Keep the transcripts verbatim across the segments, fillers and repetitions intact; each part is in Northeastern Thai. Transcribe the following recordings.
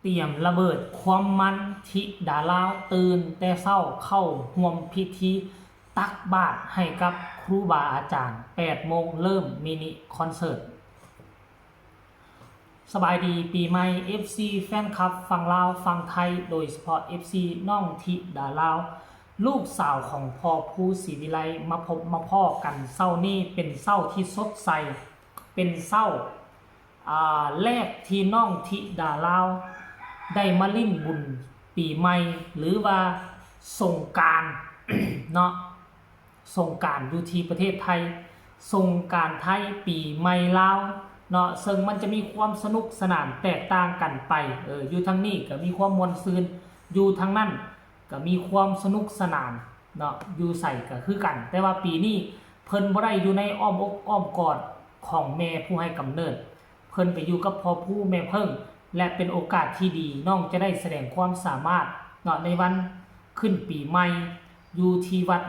เตรียมระเบิดความมัน ธิดาลาวตื่นแต่เช้าเข้าร่วมพิธีตักบาตรให้กับครูบาอาจารย์ แปดโมงเริ่มมินิคอนเสิร์ต สบายดีปีใหม่ เอฟซี แฟนคลับฝั่งลาวฝั่งไทย โดยเฉพาะ เอฟซี น้องธิดาลาว ลูกสาวของพ่อภูศรีวิไล มาพบมาพ้อกันเช้านี้เป็นเช้าที่สดใส เป็นเช้า อ่า แรกที่น้องธิดาลาว ได้มาลิ้นบุญปีใหม่ หรือว่าสงกรานต์ เนาะ สงกรานต์อยู่ที่ประเทศไทย สงกรานต์ไทยปีใหม่ลาวเนาะ ซึ่งมันจะมีความสนุกสนานแตกต่างกันไป เออ อยู่ทางนี้ก็มีความม่วนซื่น อยู่ทางนั้นก็มีความสนุกสนานเนาะ อยู่ไสก็คือกัน แต่ว่าปีนี้เพิ่นบ่ได้อยู่ในอ้อมอกอ้อมกอดของแม่ผู้ให้กำเนิด เพิ่นไปอยู่กับพ่อภูแม่เพิ่ง และเป็นโอกาสที่ดี น้องจะได้แสดงความสามารถเนาะ ในวันขึ้นปีใหม่ อยู่ที่วัด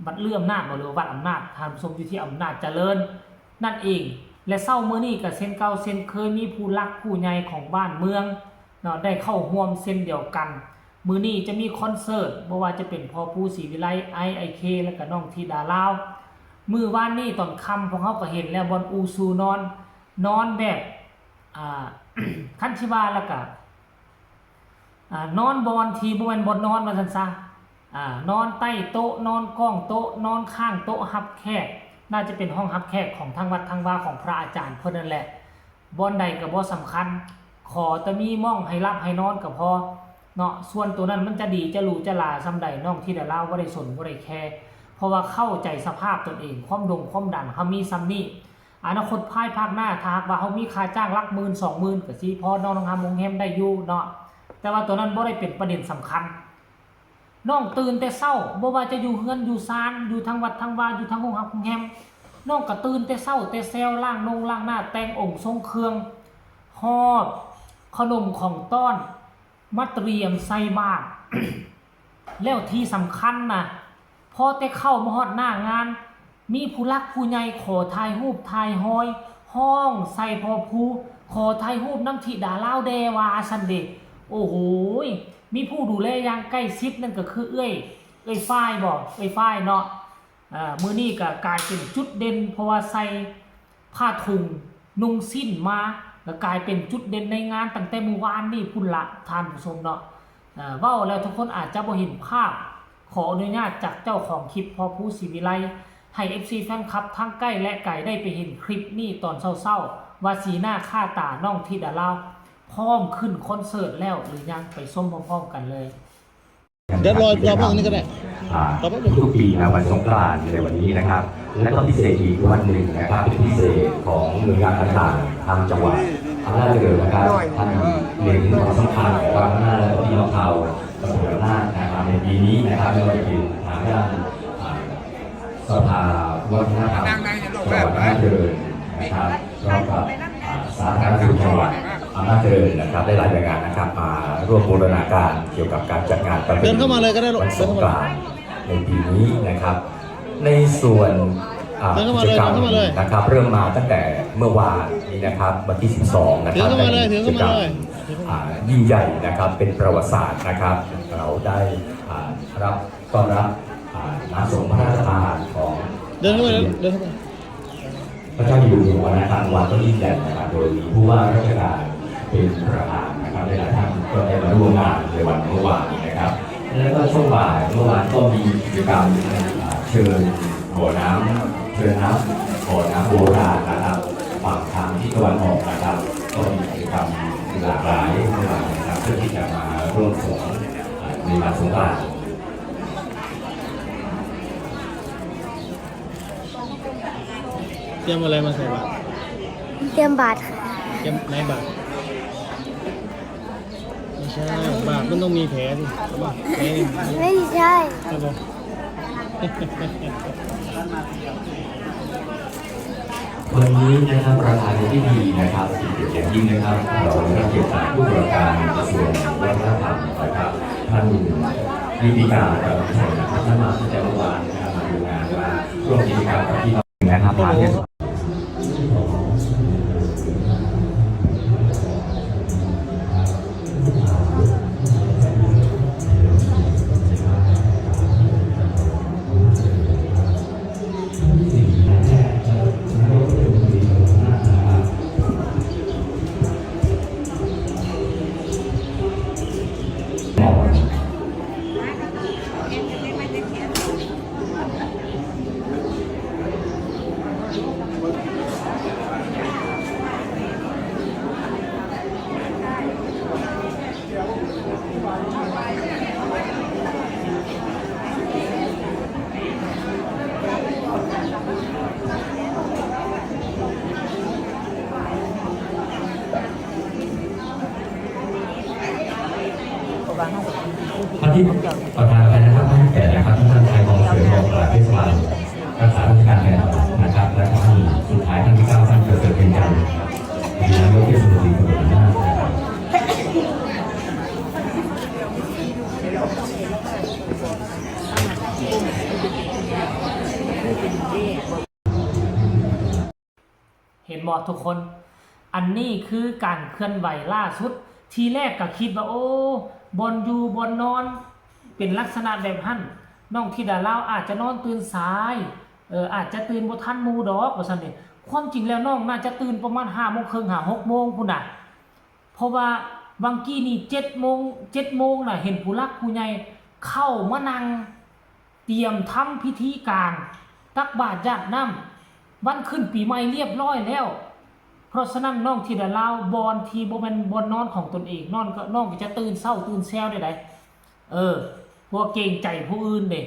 วัดเลื่อมนาจบ่ หรือว่าวัดอำนาจ ท่านผู้ชม อยู่ที่อำนาจเจริญนั่นเอง และเช้ามื้อนี้ก็เช่นเก่าเช่นเคย มีผู้หลักผู้ใหญ่ของบ้านเมืองเนาะ ได้เข้าร่วมเช่นเดียวกัน มื้อนี้จะมีคอนเสิร์ต บ่ว่าจะเป็นพ่อภูศรีวิไล ไอ ไอเค แล้วก็น้องธิดาลาว มื้อวานนี้ตอนค่ำพวกเฮาก็เห็นแล้ว บ่อนอู่สู่นอน นอนแบบ อ่า คันสิว่าแล้วก็ อ่า นอนบ่อนที่บ่แม่นบ่อนนอน ว่าซั่นซะ อ่า นอนใต้โต๊ะ นอนก้องโต๊ะ นอนข้างโต๊ะรับแขก น่าจะเป็นห้องรับแขกของทางวัดทางวาของพระอาจารย์เพิ่นนั่นแหละ บ่อนใดก็บ่สำคัญ ขอแต่มีหม่องให้หลับให้นอนก็พอเนาะ ส่วนตัวนั้นมันจะดีจะหรูจะหราส่ำใด น้องธิดาลาวบ่ได้สนบ่ได้แคร์ เพราะว่าเข้าใจสภาพตนเอง ความดงความดันเฮามีส่ำนี้ อนาคตภายภาคหน้า ถ้าหากว่าเฮามีค่าจ้างหลักหมื่นสองหมื่น ก็สิพอนอนโรงแรมโรงแรมได้อยู่เนาะ แต่ว่าตัวนั้นบ่ได้เป็นประเด็นสำคัญ น้องตื่นแต่เช้า บ่ว่าจะอยู่เฮือนอยู่ซาน อยู่ทางวัดทางวา อยู่ทางโรงแรมโรงแรม น้องก็ตื่นแต่เช้าแต่แซว ล้างนงล้างหน้า แต่งองค์ทรงเครื่อง หอบขนมของต้อน มาเตรียมใส่บาตร แล้วที่สำคัญนะ พอแต่เข้ามาฮอดหน้างาน มีผู้หลักผู้ใหญ่ขอถ่ายรูปถ่ายฮอย ฮ้องใส่พ่อภู ขอถ่ายรูปนำธิดาลาวแด่ ว่าซั่นเด้ โอ้โหย มีผู้ดูแลอย่างใกล้ชิดนั่นก็คือเอื้อย เอื้อยฝ้ายบ่ เอื้อยฝ้ายเนาะ อ่า มื้อนี้ก็กลายเป็นจุดเด่น เพราะว่าใส่ผ้าถุงนุ่งสิ้นมา ก็กลายเป็นจุดเด่นในงานตั้งแต่มื้อวานนี้พุ้นละ ท่านผู้ชมเนาะ อ่า เว้าแล้วทุกคนอาจจะบ่เห็นภาพ ขออนุญาตจากเจ้าของคลิปพ่อภูศรีวิไล ให้ เอฟซี แฟนคลับทั้งใกล้และไกลได้ไปเห็นคลิปนี้ตอนเช้าๆ ว่าสีหน้าค่าตาน้องธิดาลาวพร้อมขึ้นคอนเสิร์ตแล้วหรือยัง ไปชมพร้อมๆกันเลย เดี๋ยวรอ รอแป๊บนึงก็ได้ อ่า รอแป๊บนึง ทุกๆปีนะ วันสงกรานต์ในวันนี้นะครับ และก็พิเศษอีกวันหนึ่งนะครับ เป็นพิเศษของหน่วยงานต่างๆ ทางจังหวัดอำนาจเจริญนะครับ ท่านเล็งเห็นความสำคัญของความน่ารักของพี่น้องชาวตำบลอำนาจนะครับ ในปีนี้นะครับ ไม่ว่าจะเป็นทางด้าน อ่า สภาวัฒนธรรมจังหวัดอำนาจเจริญนะครับ พร้อมกับ อ่า สาธารณสุขจังหวัดอำนาจเจริญนะครับ ได้หลายหน่วยงานนะครับ มาร่วมบูรณาการเกี่ยวกับการจัดงานประเพณี เดินเข้ามาเลยก็ได้ลูก วันสงกรานต์ในปีนี้นะครับ ในส่วน อ่า เดินเข้ามาเลย กิจกรรม เดินเข้ามาเลย นะครับ เริ่มมาตั้งแต่เมื่อวานนี้นะครับ วันที่ สิบสอง นะครับ เดินเข้ามาเลย ได้มีกิจกรรม เดินเข้ามาเลย อ่า ยิ่งใหญ่นะครับ เป็นประวัติศาสตร์นะครับ เราได้ อ่า รับ ต้อนรับ อ่า น้ำสงพระราชทานของ เดินเข้าไปเลย เดินเข้าไป พระเจ้าอยู่หัวนะครับ วันก็ยิ่งใหญ่นะครับ โดยมีผู้ว่าราชการเป็นประธานนะครับ หลายๆท่านก็ได้มาร่วมงานในวันเมื่อวานนี้นะครับ แล้วก็ช่วงบ่ายเมื่อวานก็มีกิจกรรม อ่า เชิญบ่อน้ำ เชิญน้ำ บ่อน้ำโบราณนะครับ ฝั่งทางทิศตะวันออกนะครับ ก็มีกิจกรรมหลากหลายเมื่อวานนะครับ เพื่อที่จะมาร่วมสง อ่า ในวันสงกรานต์ เตรียมอะไรมาใส่บาตร เตรียมบาตรค่ะ เตรียมไหนบาตร ไม่ใช่ บาตรมันต้องมีแผลสิ ใช่ปะ แผลนี่ ไม่ใช่ ครับผม วันนี้นะครับ ประธานในพิธีนะครับ เป็นเกียรติอย่างยิ่งนะครับ เราได้รับเกียรติจากผู้ตรวจการกระทรวงวัฒนธรรมนะครับ ท่านนิติการกำลังชัยนะครับ ท่านมาตั้งแต่เมื่อวานนะครับ มาดูงาน มาร่วมกิจกรรมกับพี่น้องนะครับ ผ่านเทศกาล เ ท่านที่ประธานไปนะครับ ท่านที่แปดนะครับ ท่านชัยทองเสริม รองปลัดเทศบาล รักษาราชการแทนนะครับ และท่านสุดท้าย ท่านที่เก้า ท่านประเสริฐเพ็ญจันทร์ นายกเทศมนตรีตำบลหน้านะครับ เห็นบ่ทุกคน อันนี้คือการเคลื่อนไหวล่าสุด ทีแรกก็คิดว่า โอ้ บ่อนอยู่บ่อนนอน เป็นลักษณะแบบหั่น น้องธิดาลาวอาจจะนอนตื่นสาย เออ อาจจะตื่นบ่ทันหมู่ดอก ว่าซั่นนี่ ความจริงแล้วน้องน่าจะตื่นประมาณห้าโมงครึ่ง หาหกโมงพุ้นน่ะ เพราะว่าวังกี้นี่เจ็ดโมง เจ็ดโมงน่ะ เห็นผู้หลักผู้ใหญ่เข้ามานั่งเตรียมทำพิธีการตักบาตรหยาดน้ำวันขึ้นปีใหม่เรียบร้อยแล้ว เพราะฉะนั้นน้องธิดาลาว บ่อนที่บ่แม่นบ่อนนอนของตนเอง นอนก็ น้องก็จะตื่นเช้าตื่นแซวได้ได๋ เออ เพราะว่าเกรงใจผู้อื่นเด้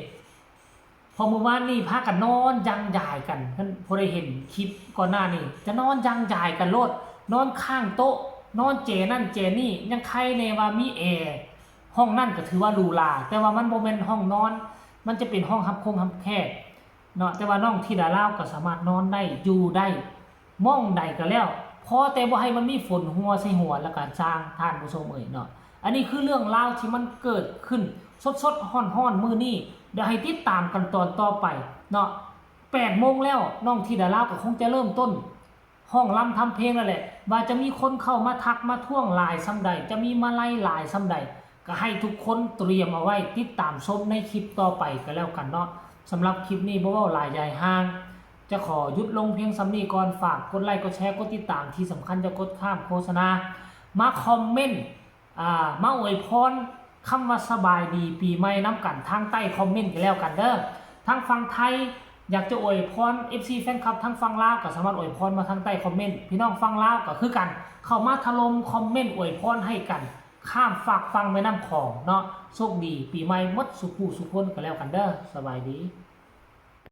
พอมื้อวานนี่พากันนอนยังยายกัน ท่านผู้ใดเห็นคลิปก่อนหน้านี่ จะนอนยังยายกันโลด นอนข้างโต๊ะ นอนแจนั่นแจนี่ ยังไคแน่ว่ามีแอร์ ห้องนั่นก็ถือว่าหรูหรา แต่ว่ามันบ่แม่นห้องนอน มันจะเป็นห้องรับคงรับแขกเนาะ แต่ว่าน้องธิดาลาวก็สามารถนอนได้ อยู่ได้ หม่องใดก็แล้ว ขอแต่บ่ให้มันมีฝนหัวใส่หัวแล้วก็ซ่าง ท่านผู้ชมเอ่ยเนาะ อันนี้คือเรื่องราวที่มันเกิดขึ้นสดๆ ฮ้อนๆ มื้อนี้ เดี๋ยวให้ติดตามกันตอนต่อไปเนาะ แปดโมงแล้ว น้องธิดาลาวก็คงจะเริ่มต้นฮ้องรำทำเพลงแล้วแหละ ว่าจะมีคนเข้ามาทักมาท้วงหลายส่ำใด จะมีมาลัยหลายส่ำใด ก็ให้ทุกคนเตรียมเอาไว้ติดตามชมในคลิปต่อไปก็แล้วกันเนาะ สำหรับคลิปนี้บ่เว้าหลายยายห่าง จะขอหยุดลงเพียงส่ำนี้ก่อน ฝากกดไลค์กดแชร์กดติดตาม ที่สำคัญอย่ากดข้ามโฆษณา มาคอมเมนต์ อ่า มาอวยพรคำว่าสบายดีปีใหม่นำกันทางใต้คอมเมนต์ก็แล้วกันเด้อ ทางฝั่งไทยอยากจะอวยพร เอฟซี แฟนคลับทางฝั่งลาวก็สามารถอวยพรมาทางใต้คอมเมนต์ พี่น้องฝั่งลาวก็คือกัน เข้ามาถล่มคอมเมนต์อวยพรให้กัน ข้ามฟากฝั่งแม่น้ำของเนาะ โชคดีปีใหม่หมดสู่ผู้สู่คนก็แล้วกันเด้อ สบายดี